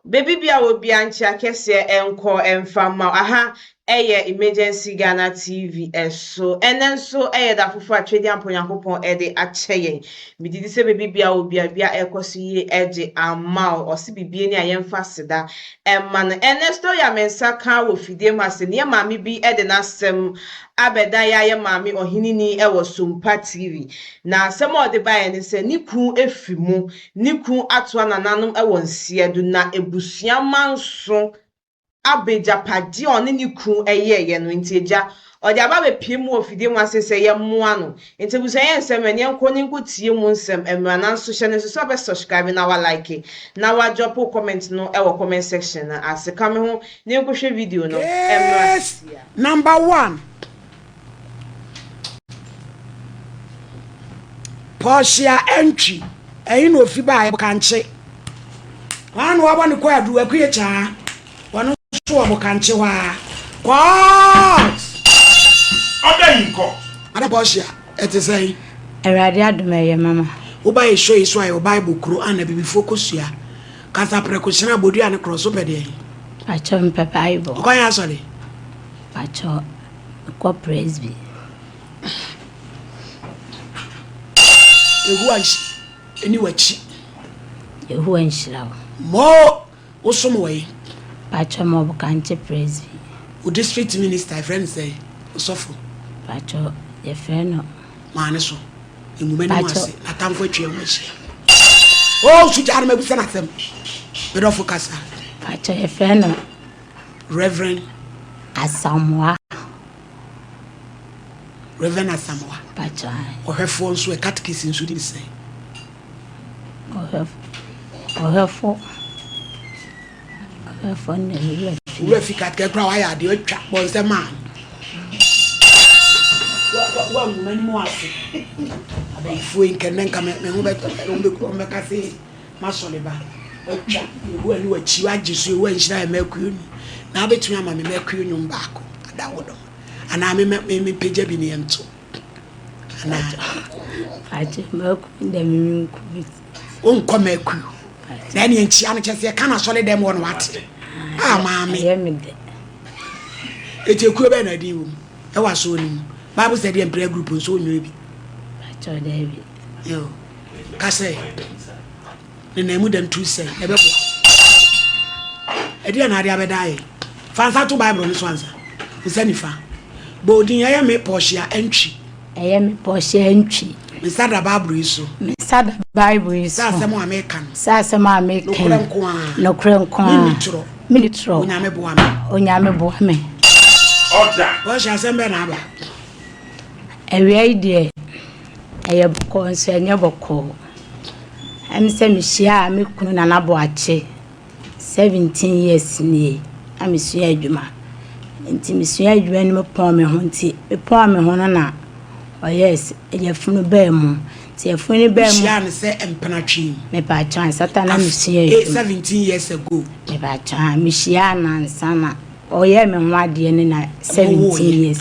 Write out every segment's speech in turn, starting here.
Baabi bia wɔ bia nkyea kɛseɛ nkɔ mfa mma wo. Aha ɛyɛ Emergency Ghana TV so. Ɛnɛ nso ɛyɛ da foforɔ a Twedeampa Onyankopɔn ɛde akyɛ yɛn. Megye di sɛ baabi bia wɔ bia bia ɛkɔ so yie ɛde ama wo. Ɔse bibie ni a yɛmfa aseda ɛma no. Ɛnɛ story a me nsa ka wɔ fidie mu ase no yɛ maame bi ɛde n'asɛm abɛdan yɛ ayɛ maame ɔheneni ɛwɔ Sompa TV. Na asɛm a ɔde baeɛ ne sɛ ne kunu ɛfiri mu Ne kunu atoa nananom wɔ nseɛ do, na ebusua manso aba egyapadeɛ a ɔne ne kunu yɛeɛ no nti agya ɔde aba abɛpue mu wɔ fidie mu ase sɛ yɛmmoa no. Nti abusua yɛ nsɛm ɛne yɛnkɔ ne nkɔ tie mu nsɛm mmra nanso hyɛ no nso sɛ wobɛ subscribe na wa like na wa drop wo comment no wɔ comment section no ase. Ka me ho na yɛnkɔhwɛ video no mmra Case sisia. number one. Portia Antwi, ɛhe na ofi baeɛ? Bokankye. Hwan na wabɔ ne kwaadu? Akue Kyaa. Ɔno nso wɔ Bokankye hɔ ara. Court! Order in court. Madam Portia, ɛte sɛn? Awurade adom ɛyɛ mama. Woba yɛ show yi so a yɛwɔ Bible kuro a na abibifoɔ kɔsua. Kasa prɛko hyena abodua ne korɔ so pɛ deɛn? Pakyɛ mepɛ Bible. Wokɔ yɛn asɔre? Pakyɛ mekɔ Presby. Yehowa nni w'akyi. Yehowa nhyira wo. Mo, wosom wɔ he? Pakyɛ mewɔ Bokankye Presby. Wo district minister, yɛfrɛ no sɛn? Osɔfo. Pakyɛ yɛfrɛ no. Maa ne so. Ngu m'anim ase. N'atamfo atwa ho ahyia. Oh, sugya no mabisa n'asɛm. Me dɔfo kasa. Pakyɛ yɛfrɛ no. Reverend. Asamoah. Reverend Asamoah. Pakyɛ ae. Ɔhwɛfoɔ nso ɛ catechist nso din sɛn? Ɔhwɛfo ɔhwɛfo ɔhwɛfo na ewura fi. Owura fi catechist kura wayɛ adeɛ atwa bɔ nsɛm a. Wa wa nwoma ni mu ase. Abayifoɔ yi nkɛnɛ nka me me ho bɛ wɔn bɛ wɔn bɛka se masɔre ba. Atwa Yehowa ni wakyi wagye so Yehowa nhyira yɛ mɛkuo ni. Na abɛtumi ama me mɛkuo nwom baako ada wo dɔm. Anaa me me me pagya bi ne yɛnto. Anaa. Pakyɛ mɛku dɛ me me nku bi. Wonkɔ mɛku. Na ɛne nkyia no kyɛ sɛ yɛka no asɔre dɛm wɔ no wate. Ah maame. Ɛyɛ me dɛ. Eti ekuo bɛyɛ na ɛdin wɔ mu ɛwɔ asɔre no mu. Bible sɛ deɛ prayer group nso wonyɛ bi. Pakyɛ daabi. Yo. Ka sɛ. Ne nan mu da ntu sɛn ɛbɛboa. Ɛdeɛn na ade abɛda ayɛ? Fa nsa to Bible no so ansa. Nsa nifa. Bɔ odin ɛyɛ me Portia Antwi. Ɛyɛ me Portia Antwi. Me nsa da Bible yi so. Me nsa da Bible yi so. Sɛ asɛm a meka no. Sɛ asɛm a meka yi. Nokorɛ nko ara. Nokorɛ nko ara. Menni torɔ. Menni torɔ. Onyame boa me. Onyame boa me. Order. Portia asɛm bɛn na aba? Awia yi deɛ ɛyɛ bɔkɔɔ nso ɛnyɛ bɔkɔɔ. Ɛne sɛ mehyiaa me kunu Nana Boakye 17 years nie na mesua adwuma. Nti mesua adwuma no mepɔn me ho nti mepɔn me ho no na ɔyɛɛ sɛ yafunu baa mu. Nti yafunu no baa mu. Wohyiaa no sɛ mpenatwe mu? Mepatwɔ ansa ta na mesua adwuma. 17 years ago? Mepatwɔ mehyiaa no ansa na ɔyɛɛ me ho adeɛ no na 17 years.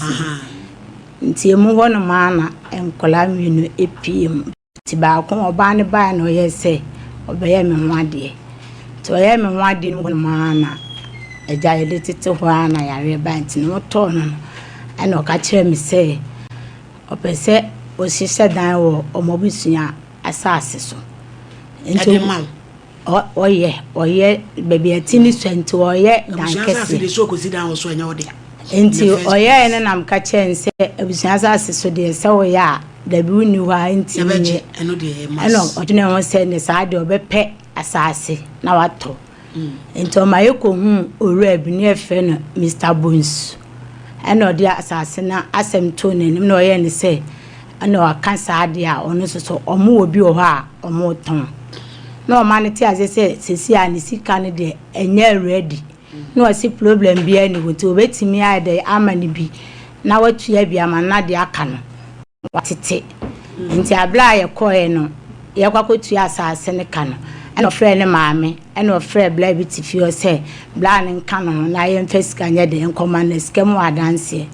Nti emu hɔnom ara na nkwadaa mmienu pue mu. Nti baako, ɔbaa no baeɛ na ɔyɛɛ sɛ ɔbɛyɛ me ho adeɛ. Nti ɔyɛɛ me ho adeɛ no hɔnom ara na agya yɛde tete hɔ ara na yareɛ baeɛ. Nti ne ho tɔɔ no no, ɛna ɔka kyerɛɛ me sɛ ɔpɛ sɛ ɔhyehyɛ dan wɔ wɔn abusua asase so. Nti Ɛde ma wo? Ɔyɛ, ɔyɛ baabi a ɛte ne sua nti ɔyɛ dan Abusua asase kɛseɛ. de so ɔkɔsi dan wɔ so ɛnyɛ wo dea. Nti In the first ɔyɛɛ place. no na meka kyerɛɛ no sɛ abusua asase so deɛ sɛ woyɛ a dabi wonni hɔ a ɛntumi Yɛbɛgye, nyɛ. ɛno deɛ ɛyɛ Ɛna mass. ɔdwenee ho sɛ ne saa deɛ ɔbɛpɛ asase na watɔ. Nti ɔma yɛkɔhuu owura bi ne yɛfrɛ no Mister Bonsu. Ɛna ɔde asase no asɛm too n'anim na ɔyɛɛ no sɛ ɛna waka saa deɛ a ɔno nso so ɔmo wɔ bi wɔ hɔ a ɔmo tɔn. Na ɔma no te aseɛ sɛ seesei a ne sika no deɛ ɛnyɛ ready. Na ɔse problem biara nni hɔ nti ɔbɛtumi ayɛ dɛn ama no bi na watua bi ama no na deɛ aka no watete. Nti aberɛ a yɛkɔeɛ no yɛkɔ akɔtua asaase no ka no ɛna ɔfrɛɛ ne maame ɛna ɔfrɛɛ bra bi te fie hɔ sɛ bra no nka ne ho na yɛmfa sika nyɛ dɛn nkɔma no na sika mu wɔ adanseɛ.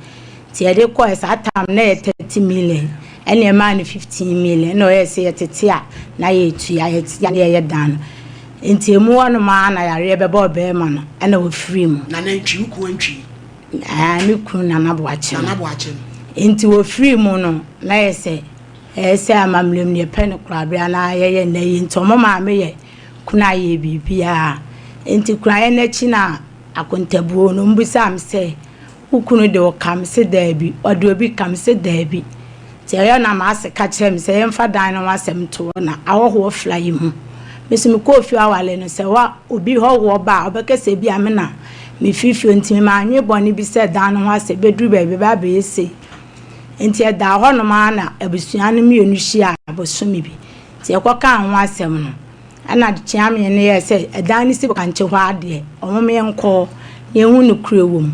Nti yɛde kɔɛ saa tam na yɛ 30 million ɛna ɛmaa no 15 million ɛna ɔyɛɛ sɛ yɛtete a na yɛtua yɛte a na yɛyɛ dan no. Nti emu hɔnom ara na yareɛ bɛbɔɔ barima no ɛna ɔfirii mu. Nana Antwi, wo kunu Antwi? Aane, me kunu Nana Boakye no. Nana Boakye no. Nti wɔfirii mu no, na yɛ sɛ ɛyɛ sɛ amammerɛ mu no yɛpɛ no korabea na yɛyɛ nnɛ yi nti wɔn maame yɛ kunu ayɛ biribiara. Nti kuraeɛ no akyi na akontabuo no, wɔbisaa me sɛ Wo kunu de wo ka? Mese, Daabi. Ɔde obi ka? Mese, Daabi. Nti ɛyɛ na m'ase ka kyerɛɛ me sɛ yɛmfa dan no ho asɛm nto hɔ na ahɔhoɔ fra yɛn mu. Me nso mekɔɔ fie aware no, sɛ wa obi hɔhoɔ ba a, ɔbɛka sɛ ebia me na mefiri fie nti mannwene bɔne bi sɛ dan no ho asɛm bɛduru baabi ɛbɛba abɛyɛ sei. Nti ɛdaa hɔnom ara na abusua no mmienu hyiaa bosome bi. Nti yɛkɔkaa ho asɛm no, Ɛna Kyeame no yɛɛ sɛ ɛdan no si kankye hɔ ara deɛ, wɔn yɛnkɔ hɔ na yɛnhu nokorɛ wɔ mu.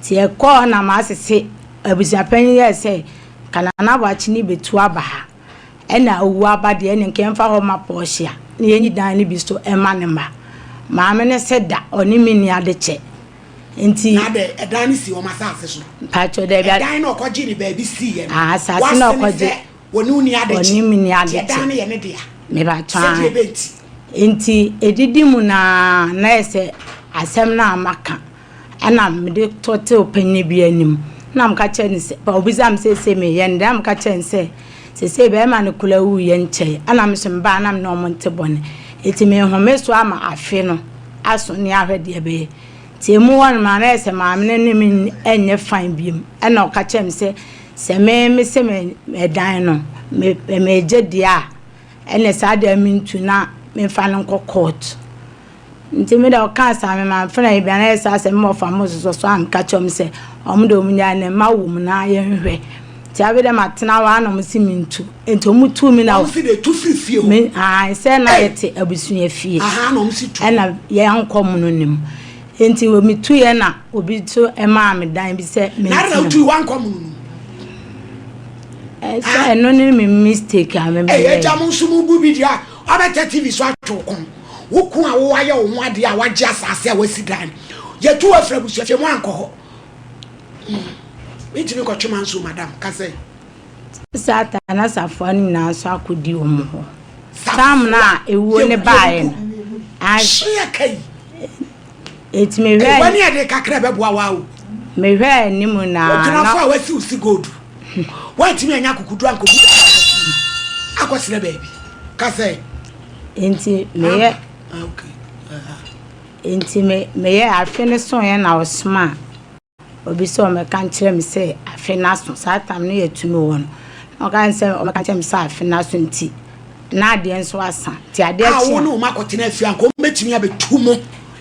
Nti yɛkɔɔ hɔ na m'asese abusuapanin yɛɛ sɛ nka Nana Boakye no bɛtu aba ha. Ɛna ɔwu aba deɛ ɛne nka yɛmfa hɔ mma Portia na yɛnyi dan no bi so mma ne mma. Maame no se da, ɔne me nni adekyɛ. Nti. Na adɛn, ɛdan no si wɔn asase so? Mpakyɛw, daabi. Ɛdan no a ɔkɔgyee no baabi siiɛ no, Ah, asase no a w'ase ne ɔkɔgye. sɛ Wɔne wo nni adekye. Wɔne me nni adekye. Nti ɛdan no yɛ ne dea. Mebatɔ Sɛdeɛ ɛbɛ nti. Nti ɛdidi mu no ara na ayɛ sɛ asɛm no a maka ɛna mede totoo panin bi anim. Na meka kyerɛɛ no sɛ, ɔbisaa me seesei meyɛ no dɛn? Na meka kyerɛɛ no sɛ, seesei bɛrima no koraa wuiɛ nkyɛe ɛna me nso mebaa na me ne wɔn nte bɔne. Nti mehome so ama afe no aso ne ahwɛ deɛ ɛbɛyɛ. Nti ɛmu hɔ nom a na ayɛ sɛ maame no ne me nyɛ fine biom. Ɛna ɔka kyerɛɛ me sɛ Sɛ me mese me dan no me megye deɛ a, ɛne saa deɛ mentu na memfa no nkɔ court. Nti me deɛ ɔkaa saa me mamfa no bia na yɛ saa sɛ me wɔfa mo sosɔ so a meka kyerɛ wɔn sɛ wɔn deɛ wɔn nyaa ne mma wɔ mu na yɛnhwɛ. Nti afei deɛ matena hɔ a na wɔn se mentu. Nti wɔn tuu me na Wɔn se deɛ tu firi fie hɔ. Me ae sɛ na yɛte abusua fie. Aha na wɔn se tu. Ɛna yɛankɔ mono no mu. Nti metuiɛ na obi nso maa me dan bi sɛ mentena. Na adɛn na wotui wankɔ mono no mu? Sɛ ɛno ne me mistake a me meyɛɛ. Agya mo nso mo bu bi deɛ a wabɛtɛ TV so atwe wo kɔn. Wo ko a woayɛ wo ho adeɛ a wagye asase a wasi dan. Yɛtu wo afiri abusuafie mo ankɔ hɔ. Mentumi nkɔtwe manso madam ka sɛ. Satan na safoa no nyinaa nso akɔdi wɔn hɔ. Tam no a ewuo no baeɛ no. Hyia ka yi. Eti mehwɛɛ. Wani ɛde kakra bɛboa wa o. Mehwɛɛ anim na. Ogyinafo a wasi wo si gold. Wantumi anya akokoduru ankɔbu da akɔsrɛ baabi. Ka sɛ. Enti meyɛ. Ah, okay. Enti me meyɛ afe no soeɛ na ɔsomaa. Obi sɛ ɔmmɛka nkyerɛ me sɛ afe no aso, saa tam no yɛ tumi wɔ no. Na ɔka sɛ ɔmmɛka nkyerɛ me sɛ afe no aso nti, na adeɛ nso asa. Nti adeɛ A kye wo a. ne wɔn akɔtena afie a, anka wɔbɛtumi abɛtu mo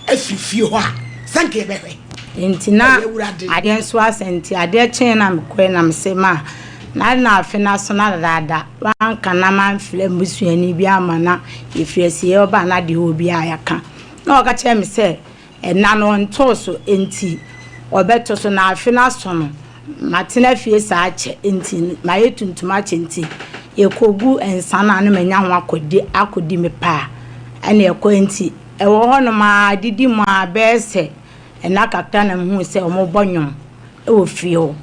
afiri fie hɔ a, sɛ anka yɛbɛhwɛ. Nti na Ɛyɛ Awurade. adeɛ nso asa nti adeɛ kyeeɛ na mekɔe na mese ma na ade na afe no aso na dadaada wanka na mamfrɛ me busuani bi amma na yɛfiri asieɛ ɔbaa na adeɛ wɔ bi a yɛaka. Na ɔka kyerɛɛ me sɛ Nna no ɔnntoo so ntsi ɔbɛto so na afe no aso no matsena fie saa akyɛ ntsi mayɛ tuntum akyɛ ntsi yɛkɔgu nsa no a na manya ho akɔdi akɔdi me pɛ a ɛna ɛkɔ ntsi ɛwɔ hɔnom ara didi mu ara bɛyɛ sɛ nna kakra na mehuu sɛ wɔrebɔ nnwom wɔ fie hɔ.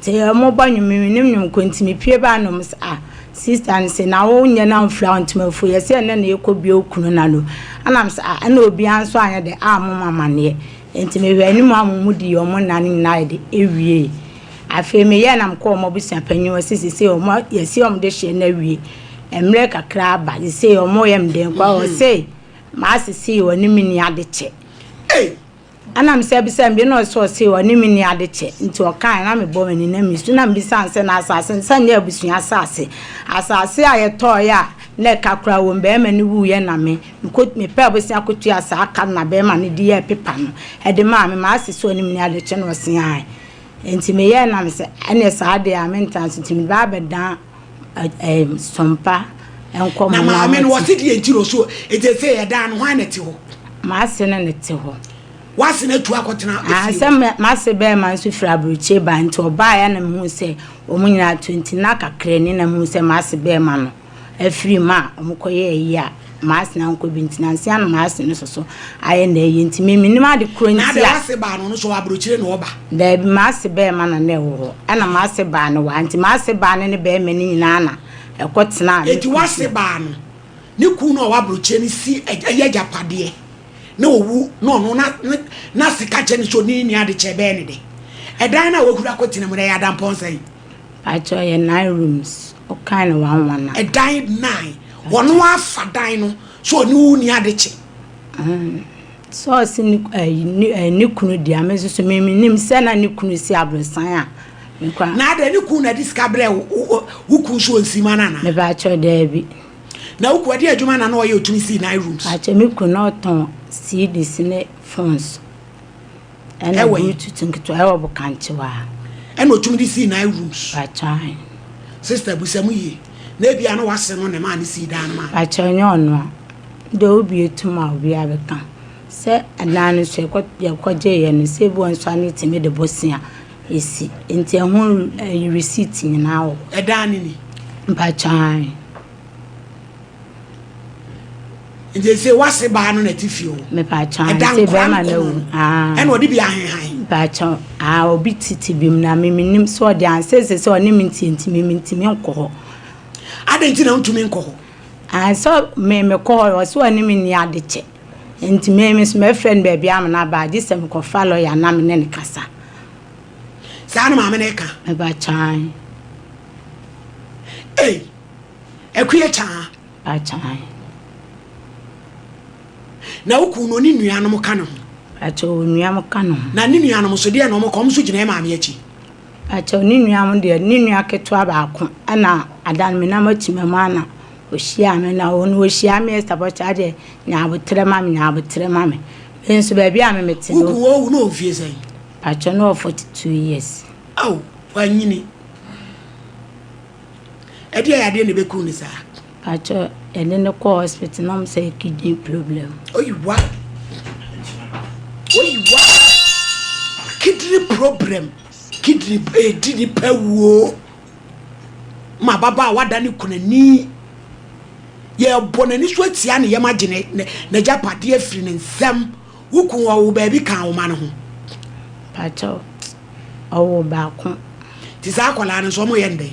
Nti wɔbɔ nnwom, mennim nnwom ko nti mepue baa na wɔn sɛ ah sister no se na wo nyɛ na womfira wo ntoma afuo yɛsɛ ɛnɛ na yɛkɔ bie wo kunu na no ɛna me sɛ ah ɛna obiara nso anyɛ dɛ ammɔ me amaneɛ nti mehwɛ anim a wɔn di wɔn nna no nyinaa yɛ de ewie afei meyɛ na mekɔ wɔn abusua panyin hɔ sɛ sese wɔn yɛsi wɔn de hyɛ no awie mmerɛ kakra aba sese wɔn yɛ me dɛn kɔ ɔse maasese wɔne me ni ade kyɛ. Hey! Ɛna mesan bisaa no bio na ɔse ɔse ɔne me nni ade kyɛ nti ɔkae na mebɔɔ m'ani na mesu na mebisaa no sɛ na asase no sɛ nyɛ abusua asase asase a yɛtɔɔeɛ a na ɛka koraa wom bɛrima no wuiɛ na me mekɔ mepɛɛ bosea kɔtua saa ka no na bɛrima no de yɛɛ pepa no ɛde maa me maase sɛ ɔne me nni ade kyɛ na ɔse ae nti meyɛɛ na mesɛ ɛneɛ saa deɛ a mentena so nti mede ba abɛdan ɛɛ sompa nkɔmmɔ Na na maame no wɔte. wɔse deɛ nti na ɔso nti ɛsɛ yɛdan no hwan na ɛte hɔ? M'ase ne no te hɔ. W'ase no atu akɔtena Ah, efie sɛ hɔ? me m'ase bɛrima nso firi aburokyire ba nti ɔbaeɛ na mehuu sɛ wɔn nyinaa to nti na kakra ni na mehuu sɛ m'ase bɛrima no afiri mu a wɔkɔyɛɛ ayie a m'ase no ankɔ bi nti nansa na m'ase no soso ayɛ n'ayie nti me mennim ade korɔ Na nti adɛn a w'ase baa no ɔno nso ɔwɔ aburokyire na ɔba? Daabi m'ase bɛrima na na ɛwɔ hɔ ɛna m'ase baa no wɔ ha nti m'ase baa no ne bɛrima no nyinaa na ɛkɔ tenaa me Enti w'ase kunu baa no. Ne kunu no a ɔwɔ aburokyire no si ɛyɛ agyapadeɛ na ɔwu na ɔno na ne n'ase ka kyerɛ no sɛ ɔne ne ade kyɛ ɛbɛyɛ ne dɛ. Ɛdan no a wahuri akɔtena mu no ɛyɛ adampɔn sɛn? Pakyɛ ɛyɛ nine rooms, wokan no one one a. Ɛdan nine, ɔno afa dan no sɛ ɔne wo nni ade kyɛ. Sɛ ɔse ne ɛyi ne ɛyi ne kunu dea me nso so me menim sɛ na ne kunu si aborosan a me kora. Na adɛn ne kunu na ɛde sika brɛ wo wo kunu so ɔnsi ma no anaa? Mepakyɛw daabi. Na wo kunu ɛdeɛn adwuma na na ɔyɛ ɔtumi sii nine rooms? Pakyɛw me kunu na ɔtɔn CDs ne phones ɛna Ɛwɔ he? bluetooth nketewa ɛwɔ Bokankye hɔ a. Ɛna ɔtumi de sii nine rooms? Pakyɛw ahe. Sister busa mu yie na ebia na wase no na ɛmaa no sii dan no maa no. Pakyɛw nyɛ ɔno a. Deɛ wobue tom a obiara bɛka sɛ ɛdan no so yɛkɔ yɛkɔgyeeɛ no sɛ ebi wɔ nso a ne yɛtumi de bosea si nti ɛho ɛyi receipt nyinaa wɔ hɔ. Ɛdan no ni? Mpakyɛ ae. Nti ɛsei w'ase baa no na ɛte fie hɔ? Mepakyɛ ae Ɛda sɛ nkora bɛrima no nkono awu no ae. ɛna ɔde bi ahenhan? Mpakyɛ ae obi tete bi mu na me menim sɛ ɔde ansɛ sɛ sɛ ɔne me ntie nti me mentumi nkɔ hɔ. Adɛn nti na wontumi nkɔ hɔ? Ae sɛ me mekɔ hɔ ɔse ɔne me nni ade kyɛ nti me me nso mɛfrɛ no baabi ama no aba gye sɛ mekɔfa lɔya na me ne no kasa. Saa na maame no reka? Meba kyae. Ei, Akua kyaa. Ba kyae. Na wo kunu no ne nuanom ka ne ho? Pakyɛ ɔwɔ nuam ka ne ho. Na ne nuanom nso deɛ na wɔka wɔn nso gyina yɛ maame akyi? Pakyɛw ne nua mo deɛ ne nua ketewa baako ɛna ada no menam akyi mɛmo ana ɔhyiaa me na ɔno ɔhyia me Esther Bɔkyɛ adeɛ nya aboterɛ ma me nya aboterɛ ma me me nso baabi a me mete no. Wo kun ɔwu na ɔwɔ mfie sɛn? Pakyɛw na ɔwɔ 42 years. Ao wanyini ɛdeɛ yadeɛ na ɛbɛku no saa? Pakyɛw yɛde no kɔɔ hospital na ɔmo sɛ kidney problem. Oyi wa oyi wa kidney problem. Kidney redi nipa wuo ma ababaawa da ne kunani. Yɛbɔ n'ani so atia ne yam agye n'agyapadeɛ afiri ne nsam. Wo kun ɔwo baabi ka wo ma no ho? Pakyɛw, ɔwo baako. Nti saa akwadaa no nso ɔmo yɛ no dɛn?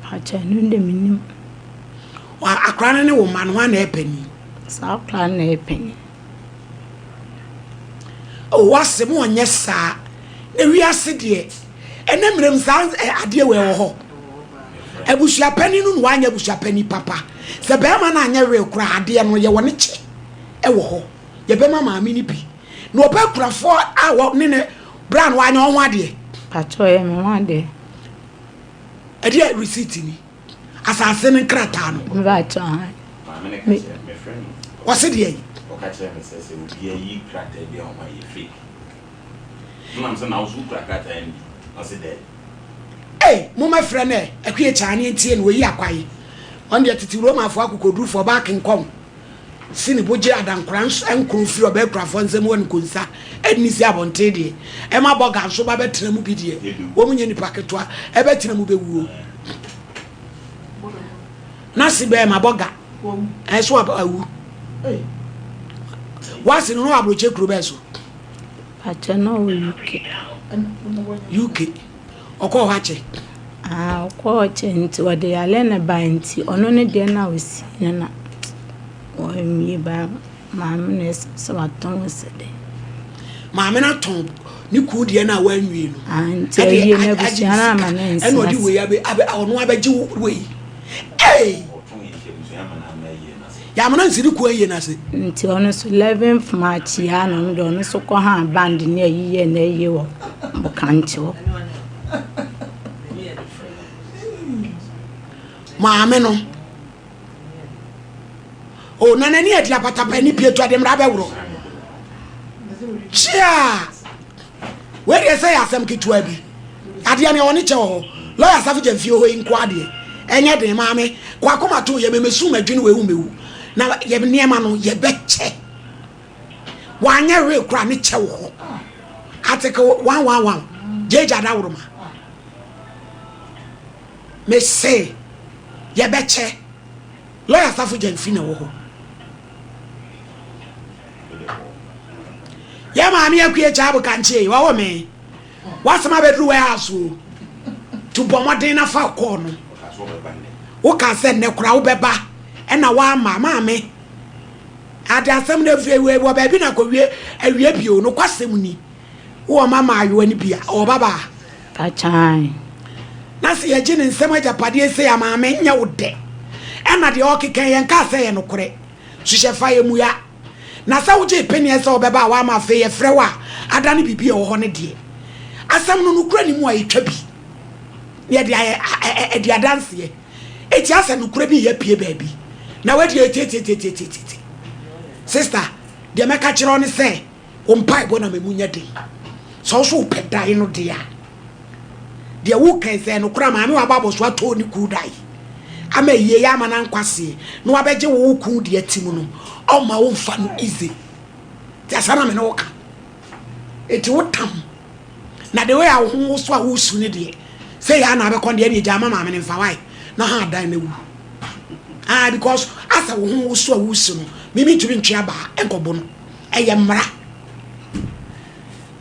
Pakyɛw, ɛno de mennim. Akwadaa no ne wo mma no hwan na ɛyɛ panin? Saa akwadaa no na ɛyɛ panin. Oh, wase mo ɔnyɛ saa. Na wiase deɛ, ɛnɛ mmerɛ mu saa adeɛ wei wɔ hɔ. Abusuapanin no na wanyɛ abusuapanin papa. Sɛ bɛrima no anyɛ wee koraa adeɛ no yɛwɔ ne kyɛ ɛwɔ hɔ. Yɛbɛma maame no bi. Na ɔbɛ akurafoɔ a wɔ ne ne bra no wanyɛ ɔho adeɛ. Pakyɛ ɔyɛ me ho adeɛ. Ɛdeɛ receipt ni. Asase no nkrataa no. Mepakyɛ ahan. Maame no ka kyerɛ me frɛ no. Ɔse deɛ yi. Ɔka kyerɛ me sɛ sɛ obi ayi krataa bi a ɔma yɛ fake. Ɛna me sɛ na wo so wokura krataa no bi? Ɔse daabi. Ei momma frɛ no ɛ Akua Kyaane ntie no oyi akwae Ɔno deɛ tete Romafoɔ akokodurufoɔ ɔbaa kenkɔn si ne bo gye adankora nkron firi ɔbaa kurafoɔ nsam wɔ nkonsa ɛnni si abɔnten deɛ ɛma bɔga nso ba bɛtena mu bi deɛ wɔn nyɛ nipa ketewa ɛbɛtena mu bɛwuo na se bɛɛ ma bɔga ɛso awu wase no no aburokye kuro bɛɛ so. Pakyɛ na ɔwɔ UK. UK ɔkɔɔ hɔ akyɛ. Ah ɔkɔɔ hɔ kyɛ nti ɔde yare na bae nti ɔno ne deɛ na ɔsi no na wɔnwie ba maame no ɛsɛ sɛ watɔn sɛ dɛ. Maame no atɔn ne kuu deɛ no a wanwie no. Ah nti awie no abusua no ama no nsi ɛna ɔde wei abɛ abɛ ɔno abɛgye wei. Hey! Yɛamena nsi ne kuo ayie no ase. Nti ɔno nso 11th March yi ara na ɔno deɛ ɔno nso kɔ haa band ne ayi yɛɛ n'ayie wɔ Bokankye hɔ. Maame no. O na n'ani adi apatapa ni pie tu ade mmara bɛworɔ. Kyia! Wei deɛ sɛ yɛ asɛm ketewa bi. Adeɛ no ɛwɔ ne kyɛ wɔ hɔ. Lɔya Safo Gyamfi wɔ hɔ yi nko adeɛ. Ɛnyɛ den maame. Kɔ akoma to yɛ mɛmɛsu mɛdwene wei wo mɛwu. Na yɛ nneɛma no yɛbɛkyɛ. Wanyɛ hwee koraa ne kyɛ wɔ hɔ. Article 111 Gyegya Adaworoma. Mese yɛbɛkyɛ. Lɔya Safo Gyamfi na ɛwɔ hɔ. Yɛ maame Akua Kyaabo Kankyee, wawo me. W'asɛm abɛduru warehouse o. To bɔ mmɔden na fa kɔɔ no. Wokaa sɛ nnɛ koraa wobɛba. Ɛna wamma. Maame, ade asɛm no afiri awie wɔ baabi na akɔwie awie bio. Nokwasɛm ni, wowɔ mma mmaayewa no bi a, ɔwɔ babaa. Pakyan. Na sɛ yɛgye ne nsam agyapadeɛ sei a, maame, nyɛ wo dɛ. Ɛna deɛ ɔrekeka yi, yɛnkaa sɛ ɛyɛ nokorɛ. Suhyɛ fa yɛ mua. Na sɛ wogyee peneɛ sɛ wobɛba a woamma afei yɛfrɛ wo a, adane biribi a ɛwɔ hɔ no deɛ, asɛm no nokorɛ nni mu a yɛtwa bi na yɛde ayɛ adi adanseɛ. Enti asɛ nokorɛ bi reyɛ apue baabi na wadi etietietietietieti. Sister, deɛ mɛka kyerɛ wo ne sɛ, wo mpaebɔ na ma mu nyɛ den. Sɛ wo so wopɛ dan no deɛ a, deɛ woka yi sɛ nokorɛ a maame wabɔ abɔso atɔ ne kuu dan ama ayie yɛ ama no ankwaseɛ na wabɛgye wo wo kuu deɛ ti mu no, ɔmma wo mfa no easy. Nti asa na me ne wo ka. Enti wo tam na the way a wo ho woso a wosu no deɛ sɛ yɛ a na abɛkɔ deɛ ɛne gya ama maame no mfa wae na ha adan na wu ah because asɛ wo ho woso a wosu no mimi ntumi ntwe abaa nkɔbo no ɛyɛ mmara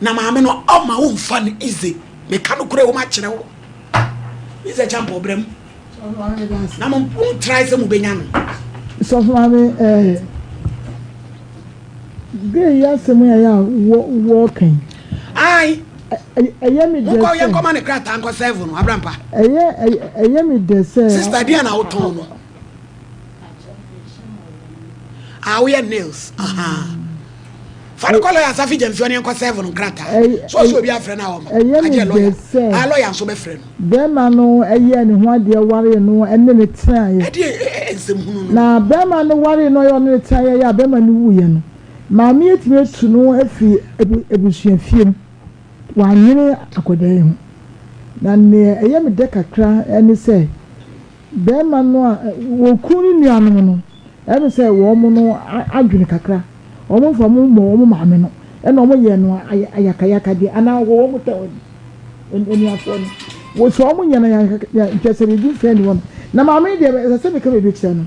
na maame no ɔma wo mfa no easy meka no korɛ wo ma kyerɛ wo mi sɛ kyampa ɔbrɛ mu na mo try sɛ mo bɛnya no sɔfo maame ɛɛ. Gay yi asɛm yi a ɛyɛ a wɔ wɔɔka yi. Ae. Ɛyɛ me dɛ sɛ. Monkɔ yɛnkɔma no krataa nkɔ sɛɛvo no Abrampa. Ɛyɛ ɛyɛ me dɛ sɛ. Sister deɛn na wotɔn no? Ah woyɛ nails ahaa. Fa no kɔ lawyer Safi Gyamfi ɔne yɛnkɔ sɛɛvo no nkrataa. So ɔsɛ obi afrɛ no a ɔma. Ɛyɛ me Agye dɛ lawyer. sɛ. Ah lawyer nso bɛfrɛ no. Bɛrima no yɛɛ ne ho adeɛ waree no ne no tenaeɛ. Ɛdeɛn nsɛm hunu no? Na bɛrima no waree no ɔyɛ ɔne no tenaeɛ a bɛrima no wuiɛ no, maame yi atumi atu no afiri abusuafie mu. Wannwene akwadaa yi ho. Na deɛ ɛyɛ me dɛ kakra ne sɛ, Barima no a wɔku ne nuanom no, ɛyɛ me sɛ wɔn no adwene kakra. Wɔn mfa wɔn mmɔ wɔn maame no, ɛna wɔn yɛ no ayakayakadeɛ anaa wɔ wɔn tɛn wɔn anuafoɔ no. Wɔ sɛ wɔn nyɛ no ayakayakadeɛ kyerɛ sɛ biribi mfa nni hɔ no. Na maame no deɛ ɛsɛ sɛ meka biribi kyerɛ no.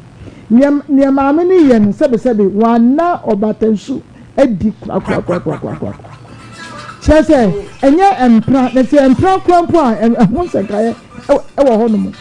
Nea nea maame no yɛ no sɛbesɛbe wanna ɔbatansu adi korakorakorakorakora. Kyerɛ sɛ ɛnyɛ mpena, na sɛ mpena koraa mpo a ɛho nsɛnkaeɛ wɔ hɔnom.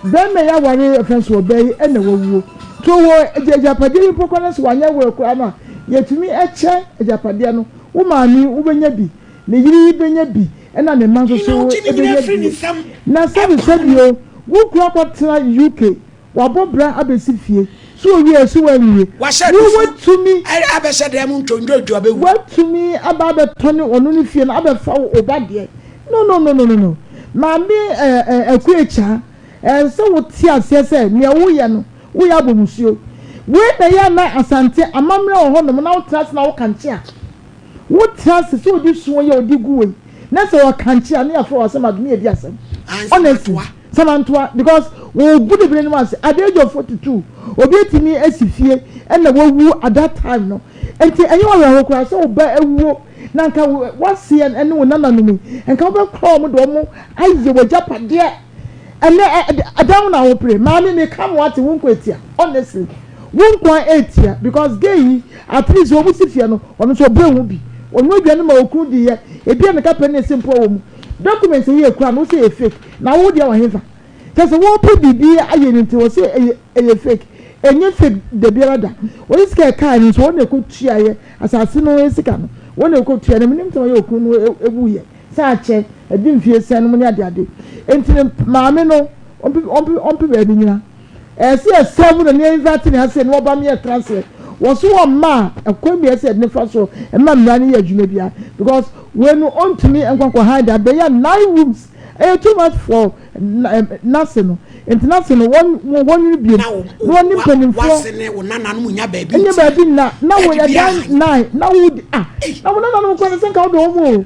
Bɛrima yi aware ɛfɛn so ɔbaa yi na wawuo. To wɔ agyapadeɛ yi mpo koraa no sɛ wanyɛ will koraa no a, yɛtumi kyɛ agyapadeɛ no. Wo maame yi wobɛnya bi, ne yere yi bɛnya bi, ɛna ne mma nso so bɛnya bi. Na sɛbi sɛbi o, wo kunu akɔtena UK Wabɔ bra abɛsi fie. So owie so wanwie. Wahyɛ Wo nufu watumi. abɛhyɛ dan mu ntwondwontwo abɛwu. Watumi aba abɛtɔne ɔno ne fie no abɛfa wo ba deɛ. No no no no no no. Maame eh eh Akuakyia, ɛsɛ sɛ wo te aseɛ sɛ nea woyɛ no woyɛ abɔ musuo. Wei na ɛyɛ a na Asante amammerɛ wɔ hɔ nom na wo tena ase na wo kankye a. Wo tena ase sɛ odi suo yi a odi gu wei na sɛ ɔkankye a ne yɛafrɛ wo asɛm adome yɛdi asɛm. Honestly. Samantoa because wɔgu ne bere no ase at the age of 42 obi atumi asi fie ɛna wawu at that time no nti ɛnyɛ awerɛho koraa sɛ wo ba awuo na nka waseɛ ɛne wo nananom yi nka wobɛkora wɔn de wɔn ayɛ w'agyapadeɛ ɛnɛ ɛdan wo na wopere maame meka mo ate wo nkwa etia honestly wo nkwa etia because gay yi at least wɔn si fie no ɔno nso ɔbrɛ ho bi ɔno aduane ma okunu di yɛ ebi a ne kapɛ ne esi mpo wɔ mu document yi ekura no sɛ yɛ fake. Na wo deɛ wɔ hefa? Kyerɛ sɛ wɔpɛ biribi ayɛ no nti wɔse ɛyɛ ɛyɛ fake. Ɛnyɛ fake dabiara da. Wɔde sika a ɛkaeɛ no nso wɔn na ɛkɔtuaeɛ, asase no sika no wɔn na ɛkɔtuaeɛ. Na menim sɛ wɔyɛ okunu no wuiɛ sɛ akyɛ, adi mfeɛ sɛn nom ne adeade. Nti no maame no ɔmpe ɔmpe ɔmpe baabi nyina. Ɛyɛ sɛ yɛ serve no na yɛ invite no ha sei na wɔba ma yɛtra aseɛ. Wɔse wɔmma a ɛkwan biara sɛ yɛde no fa so ma mmara no yɛ adwuma biara because wei no ɔntumi nkɔ nkɔ hide abɛyɛ nine rooms. Ɛyɛ too much for n'ase no nti n'ase no wɔn wɔnwene biem na na wɔne mpanimfoɔ w'ase ne wo nananom nya baabi nyɛ nti baabi nna na ɛde wɔ bi yɛ dan ahan nine na wo di ah na wo nananom kora no sɛ nka wode wɔn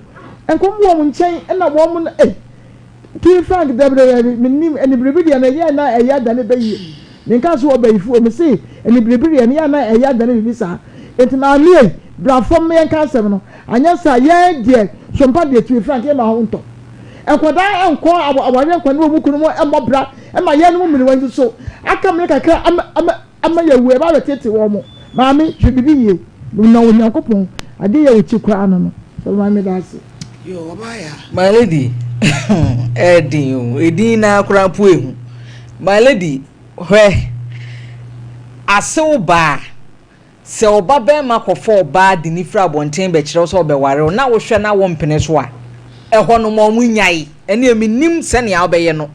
o nka wɔn wɔ wɔn nkyɛn ɛna wɔn no eh to be frank dabi dabi dabi menim anibiribi deɛ no ɛyɛ na ɛyɛ adane bɛyie menka so wɔ bayifo o mese anibiribi deɛ no yɛ na ɛyɛ adane biribi saa nti maame ei bra fam ma yɛnka asɛm no Anyɛ saa a, yɛn deɛ, sompa deɛ, to be frank, yɛmma ho ntɔ. Nkwadaa nkɔ awareɛ nkwa ne wɔn kununom mmɔ bra ma yɛnom mmerewa nso so. Aka mmere kakra ama ama ama yɛawu, yɛba abɛtete wɔn. Maame, hwɛ biribi yie na Onyankopɔn, adeɛ yɛ wo kyi koraa no no. Sɛ maame meda ase. Yoo, ɔbaa yaa. My lady, ɛyɛ den o, edin no ara koraa mpo ehu. My lady, hwɛ. Asew baa, Sɛ wo ba barima kɔfa ɔbaa de no firi abɔnten bɛkyerɛ wo sɛ ɔbɛware wo na wohwɛ na wompene so a, ɛhɔ no ma wɔnnyae. Ɛnneɛ mennim sɛnea wobɛyɛ no.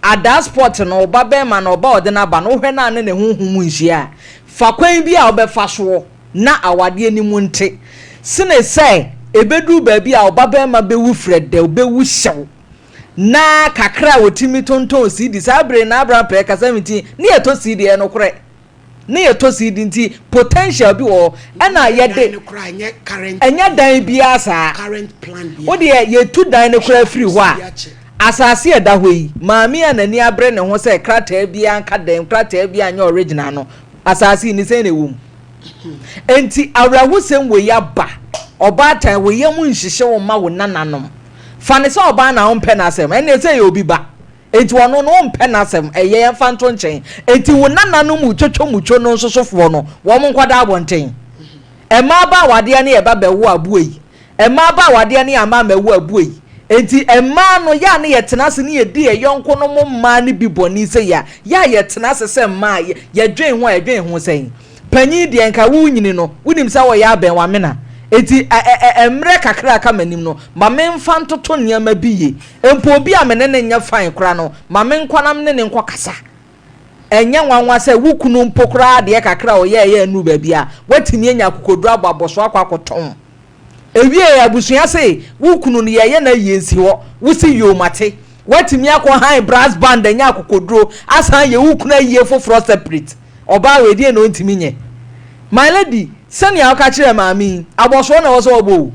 At that spot no, wo ba barima no, ɔba a ɔde no aba no, wohwɛ no a ne ne honhom nhyia a, fa kwan bi a wobɛfa soɔ na awadeɛ no mu nte sene sɛ ɛbɛduru baabi a wo ba barima bɛwu frɛdɛw, bɛwu hyew, na kakra a ɔtumi tontɔn CD, saa bere no na Abraham pɛɛ kasa nti, ne yɛtɔ CD, ɛyɛ nokorɛ. Ne yɛ tɔ CD nti potential bi wɔ hɔ ɛna yɛde ɛnyɛ dan biara saa wo deɛ yɛtu dan no koraa firi hɔ a asase a ɛda hɔ yi maame a n'ani abere ne ho sɛ krataa biara nka dan krataa biara nyɛ original no asase yi ne sɛn na ɛwɔ mu nti awerɛhosɛm wɔ yi aba ɔbaatan wo yam nhyehye wo ma wo nananom fa ne sɛ ɔbaa na wompɛ n'asɛm ɛnna ɛsɛ yɛ obi ba Enti ɔno no wompɛ n'asɛm, ɛyɛ yɛmfa nto nkyɛn. Enti wo nananom mu twotwomutwo no nso sofoɔ no, wɔn nkɔda abɔnten. Mmaa ba awadeɛ ne yɛba bɛwo aboa yi. Mmaa ba awadeɛ ne yɛama ammɛwo aboa yi. Enti mmaa no, yɛ a ne yɛtena ase ne yɛdi yɛn yɔnkonom mmaa no bi bɔne sei a, yɛ a yɛtena ase sɛ mmaa a, yɛdwen ho a, yɛdwen ho sɛn? Panyin deɛ nka worenyini no, wonim sɛ wɔyɛ abɛn w'amena. Enti ɛ ɛ ɛ mmerɛ kakra a aka m'anim no, ma memfa ntoto nneɛma bi yie. Mpo obi a me ne no nyɛ fine koraa no, ma menkɔ na me ne no nkɔkasa. Ɛnyɛ nwanwa sɛ wo kunu mpo koraa adeɛ kakra a ɔyɛeɛ annuru baabi a, woatumi anya akokoduru abɔ abɔsoɔ akɔ akɔtɔn. Ɛwieeɛ, abusua se wo kunu no yɛreyɛ no ayie nsi hɔ, wo se yoo mate. Woatumi akɔ han brass band anya akokoduro asan ayɛ wo kunu ayie foforɔ separate. Ɔbaa wei deɛn na ɔntumi nyɛ? My lady, sɛnea woka kyerɛɛ maame yi, abɔsoɔ na ɛwɔ sɛ ɔbɔ o.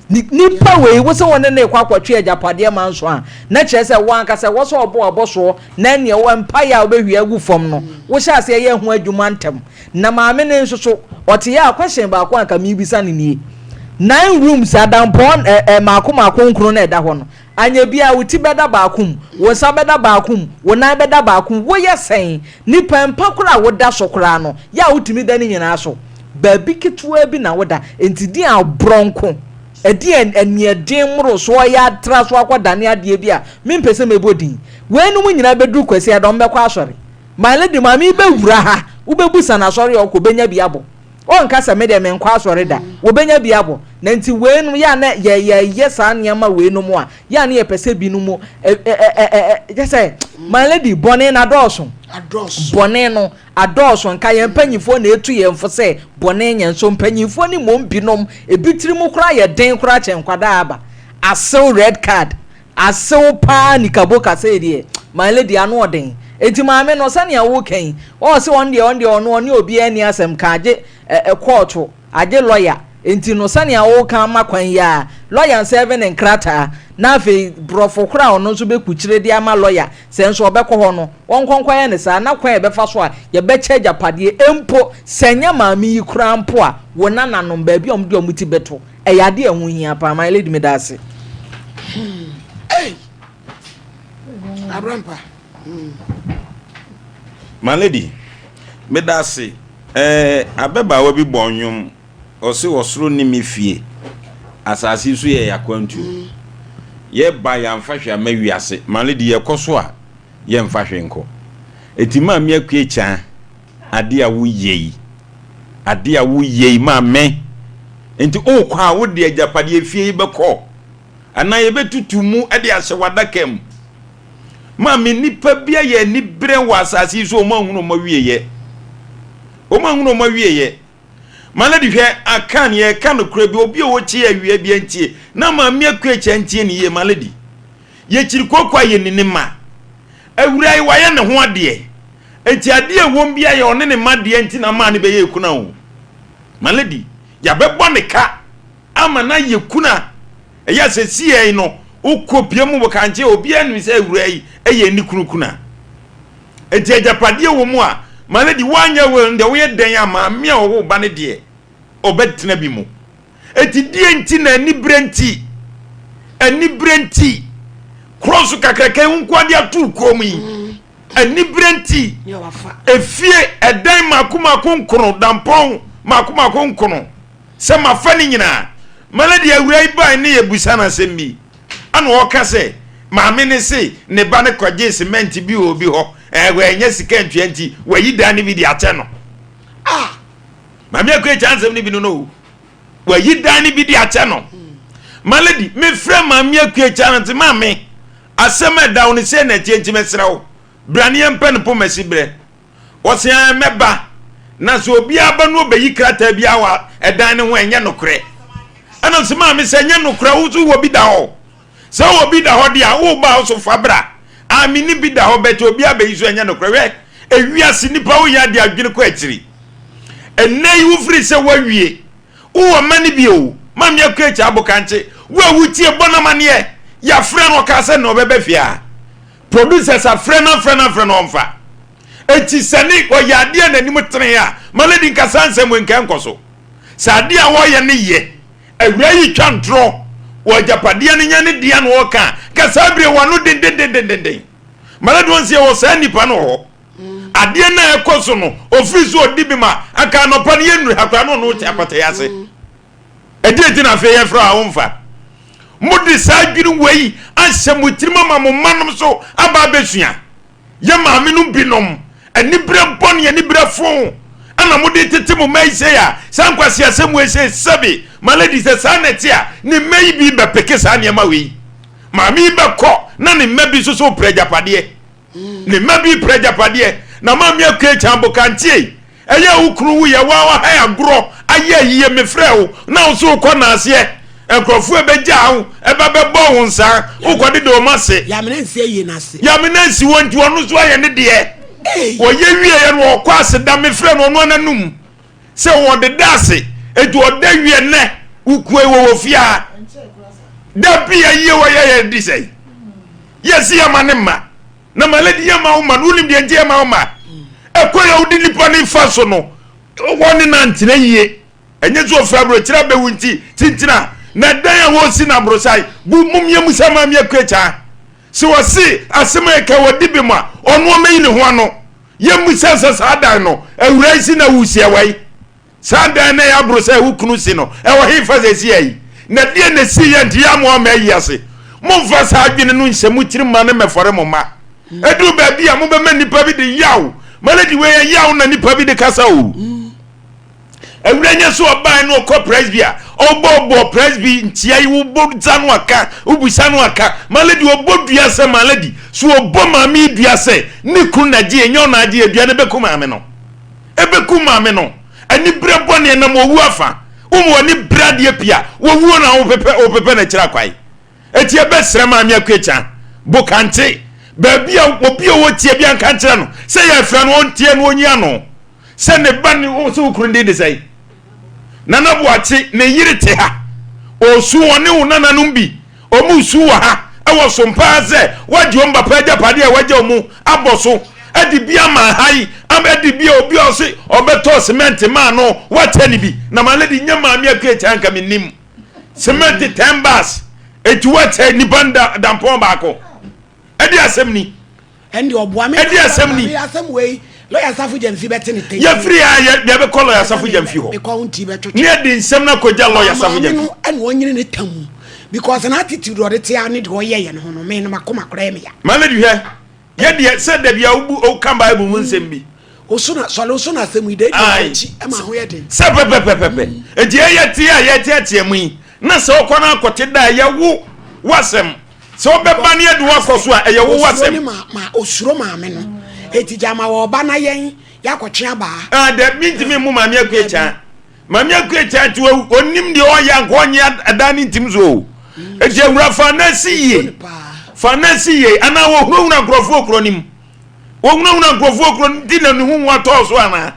Nipa wei, wo sɛ wo ne no rekɔ akɔtwe agyapadeɛ manso a, na kyerɛ sɛ wo ankasa ɛwɔ sɛ ɔbɔ w'abɔsoɔ na ɛneɛ wo mpaeɛ a wobɛhwie agu fam no, wohyɛ aseɛ yɛ ho adwuma ntɛm. Na maame no nso so, ɔte yɛ a, question baako a anka merebisa no nie, Nine rooms, adampɔn ɛ ɛ mmaako mmaako nkron na ɛda hɔ no, Anyɛ biara wo ti bɛda baako mu, wo nsa bɛda baako mu, wo nan bɛda baako mu. Woyɛ sɛn? Nipa mpa koraa a woda so koraa no, yɛ a wotumi da ne nyinaa so. Baabi ketewaa bi na woda. Enti deɛn aborɔ nko, ɛdeɛn aniɛden mmorosoɔ yɛ atra so akɔdane adeɛ bi a mempɛ sɛ mɛbɔ din. Weinom nyinaa bɛduru Kwasiada, wɔbɛkɔ asɔre. My lady, maame yi bɛwura ha, wobɛbusa no asɔre a ɔkɔ, ɔbɛnya bi abɔ. Ɔnka sɛ, Me deɛ menkɔ asɔre da. Wɔbɛnya bi abɔ. Na nti weinom, yɛ a na yɛ, yɛyɛ saa nneɛma weinom a, yɛ a na yɛpɛ sɛ binom, ɛ, ɛ, ɛ, ɛ, ɛ, kyɛ sɛ, my lady, bɔne no adɔɔso. Adɔɔso. Bɔne no adɔɔso. Nka yɛn mpanyinfoɔ na etu yɛn fo sɛ bɔne nyɛ, nso mpanyinfoɔ no mmom binom, ebi tiri mu koraa yɛ den koraa kyɛn nkwadaa aba. Asew red card. Asew paa nikaboka sei deɛ my lady ano ɔden enti maame no sɛnea woka yi ɔɔse ɔno deɛ ɔno deɛ ɔno ɔne obiara nni asɛm ka agye ɛ kɔɔto agye lɔya enti no sɛnea woka ama kwan yi a lɔya nsɛɛve ne nkrataa na afei brɔfo koro a ɔno nso bɛkukyire de ama lɔya sɛ nso ɔbɛkɔ hɔ no wɔnkɔ nkɔyɛ ne saa na kwan a yɛbɛfa so a yɛbɛkyɛ agyapadeɛ mpo sɛ nyɛ maame yi koraa mpo a wo nananom baabi a wɔde wɔn ti bɛto Ɛyɛ adeɛ a ɛho hia paa my lady meda ase. Hmm. Hey! Abrampa. Hmm. My lady, meda ase. Eh, abɛbaawa bi bɔ nnwom. Ɔse ɔsoro ne me fie. Asase so yɛ yakwantuo. Hmm. Yɛba yɛamfa hwee ama wiase. My lady, yɛkɔ so a yɛmfa hwee nkɔ. Eti maame akue kyaa. Ade a woyɛ yi, ade a woyɛ yi ma me. Nti wokɔ a wode agyapadeɛ fie yi bɛkɔ anaa yɛbɛtutu mu de ahyɛ w'adaka mu. Maame, nnipa bi ayɛ aniberɛ wɔ asase yi so, wɔn ahunu wɔn awieɛ. Wɔn ahunu wɔn awieɛ. Malady hwɛ, Akan, yɛreka nokorɛ bi, obi a ɔkyi awia bi antie, na Maame Akuakyia ntie ne yie, Malady. Yɛkyiri kooko a yɛnni ne mma. Awuraa yi wayɛ ne ho adeɛ. Enti adeɛ a ɛwom biara yɛ ɔne ne mma deɛ nti na maa no bɛyɛɛ kuna o. Malady, yɛabɛbɔ ne ka ama no ayɛ kuna. Ɛyɛ a sɛsiɛ no wokɔ pie mu wɔ kankye a obiara nim sɛ awuraa yi yɛ ne kunu kuna. Enti agyapadeɛ wɔ mu a, Malady woanyɛ will no deɛ woyɛ dɛn a maame a ɔwoo ba no deɛ ɔbɛtena bi mu. Enti deɛ nti na aniberɛ nti, aniberɛ nti, korɔ so kakraka yi wo nko ade ato wo kɔn mu yi, aniberɛ nti, efie ɛdan mako mako nkono, dampɔn mako mako nkono, sɛ mafa ne nyinaa. Malady awura yi bae ne yɛbusa no asɛm bi, ɛna ɔka sɛ maame ne se ne ba no kɔgyee cement bi wɔ obi hɔ, ɛɛ wanya sika ntua nti wayi dan no bi de akyɛ no. Ah. Maame Akua Akyaa nsɛm no bi no no o. Wayi dan no bi de akyɛ no. Ma lady, mefrɛ Maame Akua Akyaa no nti maame, asɛm a ɛda wo no sei na ɛteɛ nti mesrɛ wo, bra ne yɛmpɛ no pomasi berɛ. Ɔse ae mɛba, na sɛ obiara ba no ɔbɛyi krataa biara wɔ ɛdan no ho a ɛnyɛ nokorɛ. Ɛna ɔse maame sɛ ɛnyɛ nokorɛ wo nso wɔ bi da hɔ. Sɛ wowɔ bi da hɔ deɛ a, woba a wo so fa bra. Ah menni bi da hɔ but obi abɛyi so ɛnyɛ nokorɛ. Hwɛ ewiase nipa woyɛ adeɛ adwene kɔ akyiri. Ɛnnɛ yi wofiri sɛ woawie. Wowɔ mma no bi o. Maame Akuakyɛ Abokankye, wo a wotie bɔ no amaneɛ. Yɛafrɛ no ɔkaa sɛ nnɛ ɔbɛba fie a. Producers afrɛ no afrɛ no afrɛ no ɔmfa. Enti sɛ ne ɔyɛ adeɛ a n'anim tene a, ma lady nka saa nsɛm wei nka ɛnkɔ so. Sɛ adeɛ a ɔyɛ no yɛ, awuraa yi twa ntorɔ, wɔ agyapadeɛ no nyɛ ne dea na ɔreka a, nka saa bere wɔ ano dendendendenden. Ma lady wɔn sɛ yɛwɔ saa nnipa no wɔ hɔ. Adeɛ no a ɛkɔ so no, ɔfiri so ɔdi bi ma, anka anɔpa no yɛnnuru ha koraa na ɔno te apata yi ase. Ɛdeɛn nti na afei yɛfrɛ wo a womfa? Mode saa adwene wei ahyɛ mo tirim ama mo mmanom so aba abɛsua. Yɛ maamenom binom, aniberɛ bɔne, aniberɛ fo ɛna mode tete mo mma yi sei a, saa nkwaseasɛm wei sei, sɛbe, my lady, sɛ saa na ɛte a, ne mma yi bi bɛpeke saa nneɛma wei. Maame yi bɛkɔ na ne mma bi nso so repere agyapadeɛ. Ne mma bi repere agyapadeɛ. Na maame akua kyan bokantie. Ɛyɛ wo kunu wuyɛ waa wahae agorɔ ayɛ ayie mefrɛ wo na wo so wokɔ naaseɛ nkurɔfoɔ ɛbɛgyaa wo ɛba bɛbɔ wo nsaa wokɔ deda wɔn ase. Yamena nsi ayie no ase. Yamena nsi hɔ nti ɔno nso ayɛ ne deɛ wɔyɛ wieɛ no ɔkɔ ase da mefrɛ no ɔno ananum sɛ wɔdeda ase eti ɔda wie nnɛ wokue wɔ wɔ fie a da bi ayie wɔyɛ yɛ di sɛ yɛsi yɛ ma ne mma. Na ma lady yɛ ma wo ma no wonim deɛ nti yɛ ma wo ma ɛkwan a wode nipa no fa so no wɔne no antena yie ɛnyɛ sɛ ɔfiri aburokyerɛ abɛwu nti tintina na dan a wɔsi no aborosae bu mumia mu sɛ maame akua kyaa sɛ wɔse asɛm a ɛka wɔdi bi mu a ɔno ɔmɛyi ne ho ano yɛmmu sɛ sɛ saa dan no awura yi si na wusi ɛwɔ yi Saa dan no a ɛyɛ aboro sɛ wo kunu si no, ɛwɔ hefa seesei yi? Na deɛn na ɛsiiɛ nti yɛammoa amma ayi ase? Momfa saa adwene no nhyɛ mo tirim mma no mmɛfɔre mo mma. Ɛduru baabi a, mobɛma nnipa bi de yaw. Malady, wei yɛ yaw na nnipa bi de kasa o. Awura nyɛ sɛ ɔbae no ɔkɔ presby a, ɔbɔbɔ presby nkyia yi, wobɔ dza no aka, wobisa no aka. Malady, ɔbɔ dua sɛ malady. So ɔbɔ maame yi dua sɛ ne kunu na gye, ɛnyɛ ɔna agye, dua no bɛku maame no. Ɛbɛkum maame no. Aniberɛ bɔne ɛnam owuo afa. Woma w'ani bere adeɛ pii a, wɔwuo na wopepɛ wopepɛ no akyiri akwae. Enti yɛbɛsrɛ Maame Akuakya, Bokankye, baabi a obi a ɔwɔ tie biara nka nkyerɛ no sɛ yɛrefrɛ no ɔntie na ɔnyi ano sɛ ne ba ne wo sɛ wo kunu din de sɛn? Nana Boakye ne yere te ha ɔresu ɔne wo nananom bi Wɔn su wɔ ha wɔ som paa sɛ wɔagye wɔn papa agyapadeɛ a wɔagya wɔn abɔ so de bi ama ha yi ama de bi a obi a ɔse ɔbɛtɔ cement maa no wakyɛ ne bi na my lady nyɛ maame akua kyɛ anka menim cement 10 bars eti wakyɛ nipa dampɔn baako ɛde asɛm ni. Ɛnde ɔboa me. Ɛde asɛm ni. Asɛm wei lɔya Safo Gyamfi bɛte ne tɛn. Yɛfiri ha yɛ yɛbɛkɔ lɔya Safo Gyamfi hɔ. Mekɔ ho nti bɛtwetwe. Ne yɛde nsɛm no akɔgya lɔya Safo Gyamfi. Maame no ɛna ɔnyini ne tam mu because na attitude ɔde te a ne deɛ ɔyɛ yɛ no ho no me no makoma koraa yɛ me ya. Maame di hwɛ yɛ deɛ sɛ dabi a wobu woka Bible mu nsɛm bi. Oso na sɔle oso na asɛm yi de edi akyi ɛma ho yɛ den. Sɛ pɛpɛpɛpɛpɛ eti ɛyɛ te a yɛteatea mu yi na sɛ ɔkɔ no akɔte da a yɛwo wasɛm. Sɛ wobɛba ne yɛde wo akɔ so a, ɛyɛ wo asɛm. Ma ma osuro maame no. Eti gya ma wɔba na yɛn yɛakɔtwe abaa. Ah, dabi ntumi mmu maame akua kyaa. Maame akua kyaa nti onim deɛ ɔyɛ anka ɔnye adan ne ntim so o. Eti awura fa na si yie. Fa na si yie anaa wɔhunahuna nkurɔfoɔ kuro no mu. Wɔhunahuna nkurɔfoɔ kuro no nti na ne ho hu atɔɔ so anaa?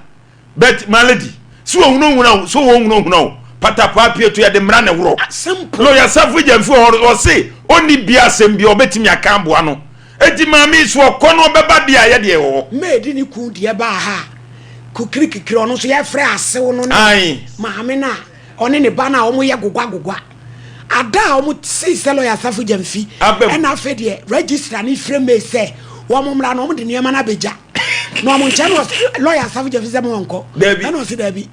But my lady, sɛ wɔhunahuna wo, sɛ wɔnhunahuna wo, patapaa pieto yɛde mmara na ɛworɔ. Lawyer Safo Gyamfi wɔ hɔ no, ɔse ɔnni bia asɛm bi a ɔbɛtumi aka aboa no. Enti maame yi, sɛ ɔkɔ na ɔbɛba deɛ a, yɛ deɛ ɛwɔ hɔ. Maid ne kun deɛ baa ha a, kukiri kikiri ɔno nso yɛfrɛ asew no ne maame no a ɔne ne ba no a wɔyɛ gogwa gogwa. Ada a wɔn see sɛ lawyer Safo Gyamfi ɛna afei deɛ registrar no frɛ maid sɛ wɔn mmra na wɔn de nneɛma no abɛgya. Na ɔmo nkyɛn na ɔse lɔya Asafo Gyamfi sɛ mo ɔnkɔ. Dabi. Ɛna ɔse dabi.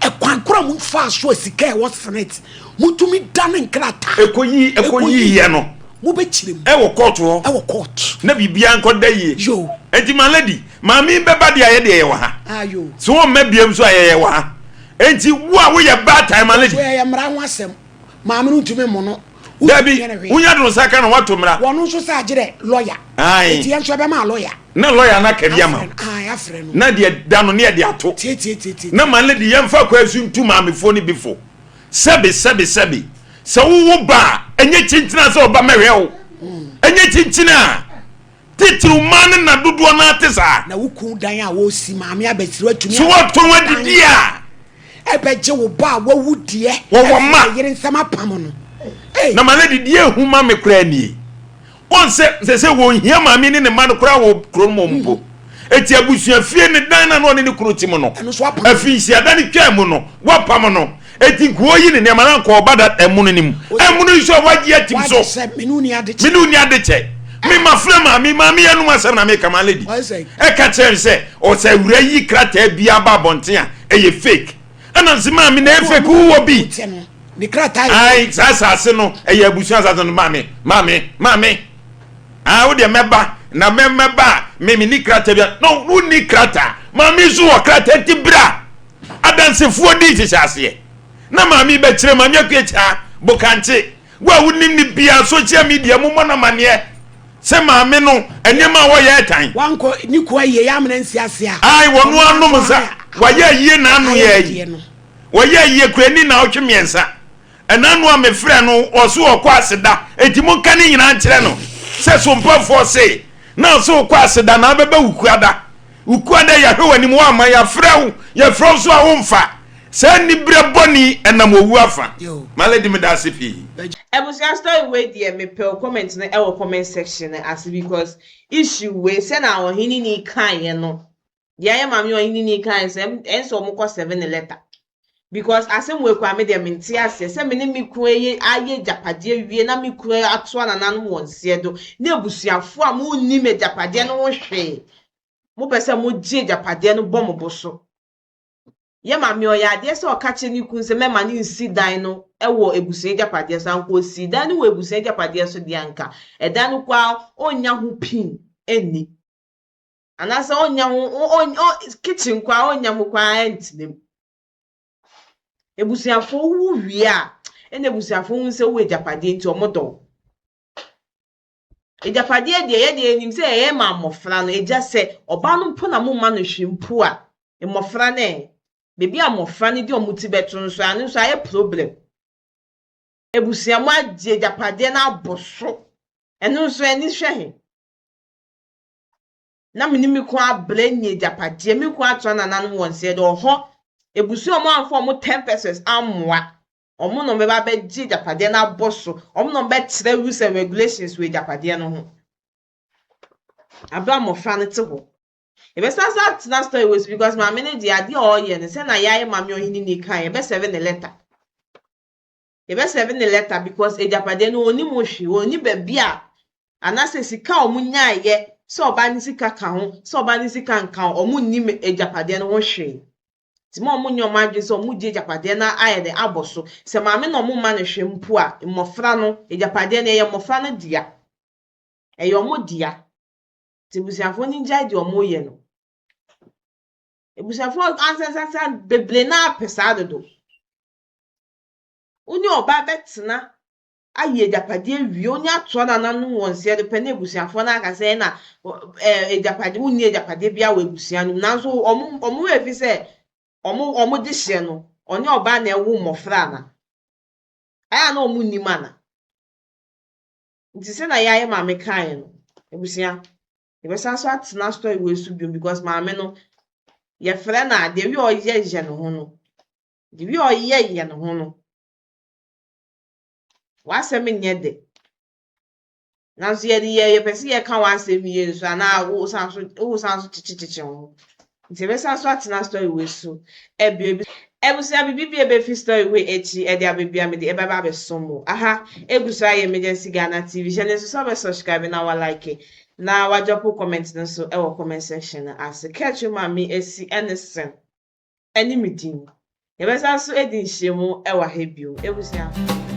Ɛkwan koro a mo faa so a sika a ɛwɔ senate mo tumi da ne nkrataa. Ɛkɔyi ɛkɔyi yɛ no. Mobɛkyerɛ mu. Ɛwɔ court hɔ. Ɛwɔ court. Na biribiara nkɔda yie. Yoo. Enti my lady, maame yi bɛba deɛ a yɛdeɛ yɛwɔ ha. Ah yoo. Sɛ wɔmma biam nso a yɛyɛ wɔ ha. Enti wo a woyɛ baatan my lady. So ɛyɛ mmara ho asɛm. Maame no ntumi mmono. Dabi, wonya de wo nsa ka na woato mmara. Wɔno nso sɛ agyerɛ lɔya. Ae. Enti yɛn nso yɛbɛma lɔya. Na lɔya no aka bi ama wo. Ae, afrɛ no. Na deɛ da no ne yɛde ato. Tietietie. Na my lady yɛmfa kwan so ntu maamefoɔ no bi fo. Sɛbe, sɛbe, sɛbe. Sɛ wowo ba a, ɛnyɛ kyinkyin a sɛ ɔba mɛhwɛ wo. Ɛnyɛ kyinkyin a. Titiriw mmaa no na dodoɔ no ara te saa. Na wo kun dan a wɔresi maame abɛsiri atumi. So wɔtɔn adidi a. Ɛbɛgye wo ba a wawu deɛ. Wɔwɔ mma. Ɛfiri ne yere nsam apam no. Na ma lady deɛ ehu ma me koraa nie. Wɔn sɛ sɛ sɛ wɔn hia maame ne ne mma no koraa wɔ kuro no mu mpo. Eti abusua fie ne dan na na ɔne ne kunu te mu no. Afinhyia da no twaa mu no, wɔapam no. Eti nka ɔyi ne nneɛma na nka ɔba da ɛmono no mu. Ɛmono yi nso a wagye atim so. Me ne wo ni ade kyɛ. Me ne wo ni ade kyɛ. Me ma frɛ maame, maame yɛ anum asɛm na meka ma lady. Ɛka kyerɛ no sɛ ɔsɛ awura yi krataa bi aba abɔnten a ɛyɛ fake. Ɛna nse maame na ɛyɛ fake wowɔ bi. Ae saa asase no ɛyɛ abusua asase no maame, maame, maame. Ah wo deɛ mɛba na mɛ mɛba a me me ni krataa bi a no wo ni krataa. Maame nso wɔ krataa nti bra. Adansefoɔ di nhyehyɛ aseɛ na maame yi bɛkyerɛ maame akua kyaa bokankye wo a wonim ne bia social media mu mmɔ no amaneɛ sɛ maame no nneɛma a wɔyɛ ɛtan. Wankɔ ne kuo ayie yɛ amena nsi ase a. Ae wɔno anom nsa wayɛ ayie na ano yɛ ayi wɔyɛ ayie kura ni na ɔtwe mmiɛnsa ɛna ano a mefrɛ no ɔso ɔkɔ aseda eti mo nka ne nyinaa nkyerɛ no sɛ sompafoɔ se na ɔso ɔkɔ aseda na abɛbɛ wukuada Wukua dɛ yɛahwɛ w'anim woamma, yɛafrɛ wo, yɛfrɛ wo so a womfa. Saa aniberɛ bɔne yi ɛnam owu afa. My lady meda ase pii. Abusua story wei deɛ mepɛ wo comment no ɛwɔ comment section no ase because issue wei sɛna ɔhene ni kaeɛ no deɛ ayɛ maame ɔhene ni kaeɛ sɛ ɛnsɛ ɔmo kɔ sɛve ne letter because asɛm wei koraa me deɛ mente aseɛ sɛ me ne me kunu ayɛ ayɛ agyapadeɛ wie na me kunu atoa nananom wɔn nseɛ do ne abusuafoɔ a mo nnim agyapadeɛ no ho hwee mopɛ sɛ mogye agyapadeɛ no bɔ mo bo so yɛ maame ɔyɛ adeɛ sɛ ɔka kyerɛ ne kunu sɛ mɛma no nsi dan no wɔ abusua agyapadeɛ so anka ɔsii dan no wɔ abusua agyapadeɛ so deɛ anka ɛdan no koraa ɔnnya ho pin nni Anaasɛ ɔnnya ho ɔ ɔ kitchen koraa ɔnnya mu koraa ntena mu. Abusuafoɔ wo wie a, ɛna abusuafoɔ hu sɛ wowɔ agyapadeɛ nti wɔn dɔ wo. Agyapadeɛ deɛ yɛ deɛ yɛnim sɛ yɛyɛ ma mmɔfra no, agya sɛ ɔbaa no mpo na momma no hwee mpo a, mmɔfra no ɛ, baabi a mmɔfra no de wɔn ti bɛto nso ano nso ayɛ problem. Abusua mo agye agyapadeɛ no abɔ so, ɛno nso ani hwɛ he? Na me ne me kunu abrɛ anya agyapadeɛ, me kunu atoa nananom wɔn nsa de ɔhɔ, abusua a wɔamfa wɔn ten pesewas ammoa, wɔn na wɔbɛba abɛgye agyapadeɛ no abɔ so, wɔn na wɔbɛkyerɛ rules and regulations wɔ agyapadeɛ no ho. Aberɛ a mmɔfra no te hɔ. Yɛbɛsan so atena story wei so because maame no deɛ adeɛ a ɔreyɛ no sɛ na yɛayɛ maame ɔhene ni kan yɛbɛsɛve ne letter. Yɛbɛsɛve ne letter because agyapadeɛ no ɔnnim ho hwee, ɔnni baabi a anaasɛ sika a wɔn nyaeɛ sɛ ɔbaa no sika ka ho, sɛ ɔbaa no sika nka ho, wɔn nnim agyapadeɛ no ho hwee. Nti ma wɔn nyɛ wɔn adwene sɛ wɔn gye agyapadeɛ no ayɛ dɛn abɔ so. Sɛ maame na wɔn mma no hwee mpo a, mmɔfra no, agyapadeɛ no ɛyɛ mmɔfra no dea. Ɛyɛ wɔn dea. Nti abusuafoɔ no ngyae deɛ wɔn reyɛ no. Abusuafoɔ ansansansan bebree no ara pɛ saa dodo. Wo ne ɔbaa bɛtena ayɛ agyapadeɛ awie, wo ne atoa nananom wɔ nseɛ do pɛ na abusuafoɔ no aka sɛ ɛna ɛɛ agyapadeɛ wonni agyapadeɛ biara wɔ abusua no mu nanso wɔn wɔn werɛ fi sɛ wɔn wɔn dehyeɛ no ɔne ɔbaa na ɛwo mmɔfra ana? Ayɛ a na wɔn nnim ana? Nti sɛ na yɛayɛ maame kaeɛ no abusua yɛbɛsan so atena story wei so bio because maame no yɛfrɛ no a deɛ wi ɔyɛ yɛ ne ho no The way ɔyɛ yɛ ne ho no, w'asɛm nyɛ dɛ. Nanso yɛde yɛ yɛpɛ sɛ yɛka w'asɛm yie nso anaa wosan so wosan so kyekyekyekye wo ho. Nti yɛbɛsan so atena story wei so ɛbio bi. Abusua biribi bi a ɛbɛfi story wei akyi ɛde aba biara mede ɛbɛba abɛsom mo. Aha egu so ayɛ Emergency Ghana TV. Hyɛ no nso sɛ wobɛ subscribe na wa like na wa drop wo comment no nso ɛwɔ comment section no ase. Kɛtwe maame asi ɛne sen. ne me din. Yɛbɛsan nso adi nhyiamu wɔ ha bio. Abusua.